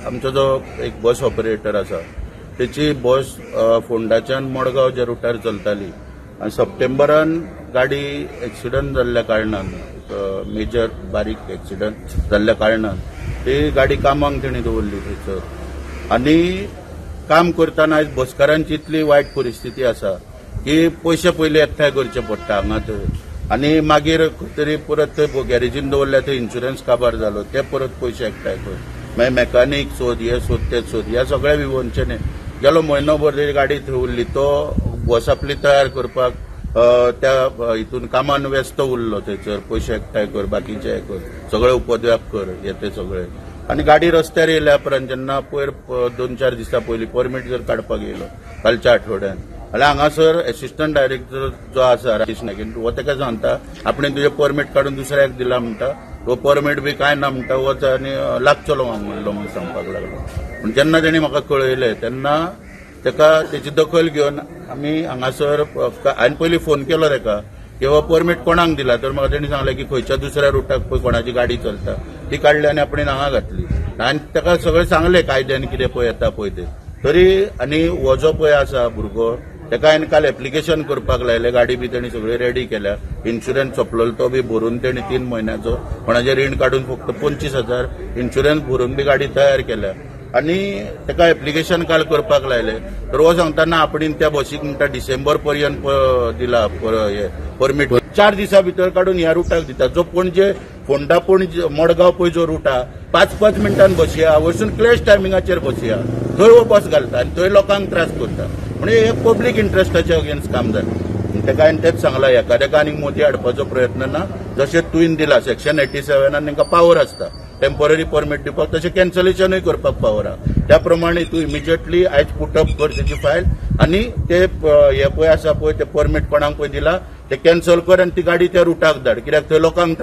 आमचो जो एक बस ऑपरेटर आसा तेची बस फोंडाच्यान मडगांव ज्या रुटार चलताली आनी सप्टेंबरान गाडी एक्सिडंट जाल्ल्या कारणान, मेजर बारीक एक्सिडंट जाल्ल्या कारणान ती गाडी कामाक तेणी दवरली थंयसर. आनी काम करतना आयज बसकारांची इतली वायट परिस्थिती आसा की पयशे पयलीं एकठांय करचे पडटा हांगा थंय, आनी मागीर खंय तरी परत थंय गॅरेजीन दवरल्या थंय इन्शुरन्स काबार जालो ते परत पयशे एकठांय कर, मागीर मेकानीक सोद, हे सोद ते सोद, ह्या सगळ्या विवंचने गेलो म्हयनोभर तेजी गाडी थंय उरली. तो बस आपली तयार करपाक त्या हितून कामान व्यस्त उरलो थंयसर, पयशे एकठांय कर, बाकीचे हे कर, सगळे उपद्व्याप कर, हे ते सगळे. आनी गाडी रस्त्यार येयल्या उपरांत जेन्ना पयर 2-4 दिसां पयलीं परमीट जर काडपाक येयलो कालच्या आठवड्यान, जाल्यार हांगासर एसिस्टंट डायरेक्टर जो आसा राकेश नायक हो ताका सांगता आपणे तुजें परमीट काडून दुसऱ्याक दिला म्हणटा, हो परमीट बी कांय ना म्हणटा, वच आनी लागचलो म्हणलो म्हणून सांगपाक लागलो. पूण जेन्ना तेणी म्हाका कळयलें तेन्ना ताका तेची दखल घेवन आमी हांगासर हांवें पयलीं फोन केलो ताका की हो परमीट कोणाक दिला, तर म्हाका तेणी सांगलें की खंयच्या दुसऱ्या रुटाक पळय कोणाची गाडी चलता ती काडली आनी आपणें हांगा घातली. आनी ताका सगळें सांगलें कायद्यान कितें पळय येता पळय तें तरी. आनी हो जो पळय आसा भुरगो ताका हांवें काल एप्लिकेशन करपाक लायलें, गाडी बी तेणी सगळी रेडी केल्या, इन्शुरन्स सोंपलो तो बी भरून तेणी 3 म्हयन्याचो कोणाचें रीण काडून फक्त 25,000 इन्शुरन्स भरून बी गाडी तयार केल्या आनी ताका एप्लिकेशन काल करपाक लायलें. तर हो सांगता ना आपणें त्या बसीक म्हणटा डिसेंबर पर्यंत दिला परमीट, 4 दिसां भितर काडून ह्या रुटाक दिता. जो पणजे फोंडा पणजे मडगांव पळय जो रूट आहा 5-5 मिनटान बसया वयसून क्लॅश टायमिंगाचेर बसया, थंय हो बस घालता आनी थंय लोकांक त्रास करता. म्हणजे हे पब्लीक इंट्रस्टाचे अगेन्स्ट काम जालें. ताका हांवें तेंच सांगलां, एकाद्याका आनीक मोदी हाडपाचो प्रयत्न ना. जशें तुवें दिला सेक्शन 87 तांकां पावर आसता टेम्पररी परमीट दिवपाक, तशें कॅन्सलेशनूय करपाक पावर आहा. त्या प्रमाणे तूं इमिजिएटली आयज पुटअप कर तेची फायल आनी ते हे पळय आसा पळय ते परमीट कोणाक पळय दिला ते कॅन्सल कर आनी ती गाडी त्या रुटाक धाड, कित्याक थंय लोकांक